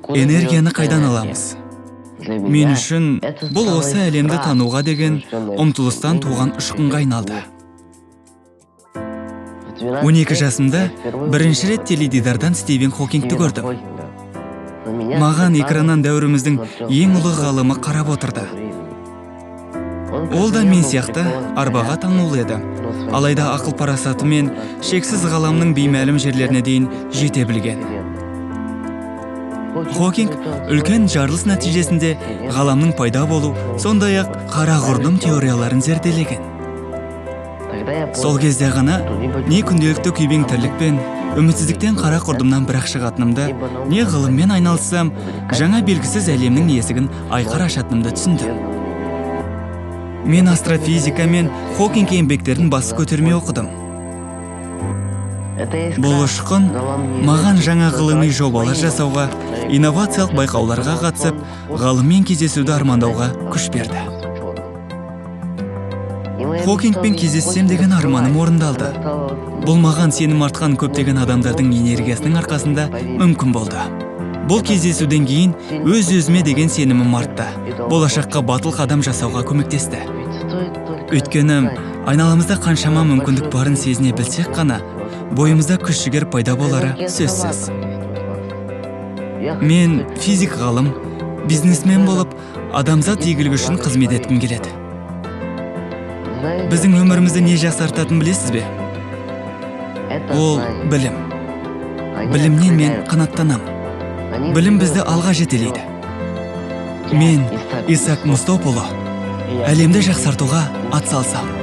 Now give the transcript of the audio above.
Энергияны қайдан аламыз? Мен үшін бұл осы әлемді тануға деген ұмтылыстан туған ұшқынға айналды. 12 жасымда бірінші рет теледидардан Стивен Хокингті көрдім. Маған экраннан дәуіріміздің ең ұлы ғалымы қарап отырды. Ол да мен сияқты арбаға таңулы еді, алайда ақыл парасатымен шексіз ғаламның беймәлім жерлеріне дейін жете білген. Хокинг үлкен жарылыс нәтижесінде ғаламның пайда болу, сондай ақ қара құрдым теорияларын зерделеген. Сол кезде ғана не күнделікті күйбең тірлікпен, үмітсіздіктен, қара құрдымнан бірақ шығатынымды, не ғылыммен айналыссам, жаңа белгісіз әлемнің есігін айқара ашатынымды түсіндім. Мен астрофизика мен Хокинг еңбектерін бас көтермей оқыдым. Бұл ұшқын маған жаңа ғылыми жобалар жасауға, инновациялық байқауларға қатысып, ғалыммен кездесуді армандауға күш берді. Хокингпен кездессем деген арманым орындалды. Бұл маған сенім артқан көптеген адамдардың энергиясының арқасында мүмкін болды. Бұл кездесуден кейін өз өзіме деген сенімім артты, болашаққа батыл қадам жасауға көмектесті. Өйткені айналамызда қаншама мүмкіндік барын сезіне білсек қана, бойымызда күш жігер пайда болары сөзсіз. Мен физик ғалым, бизнесмен болып, адамзат игілігі үшін қызмет еткім келеді. Біздің өмірімізді не жақсартатынын білесіз бе? Ол білім. Білімнен мен қанаттанамын. Білім бізді алға жетелейді. Мен, Исаак Мустопуло, әлемді жақсартуға атсалысамын.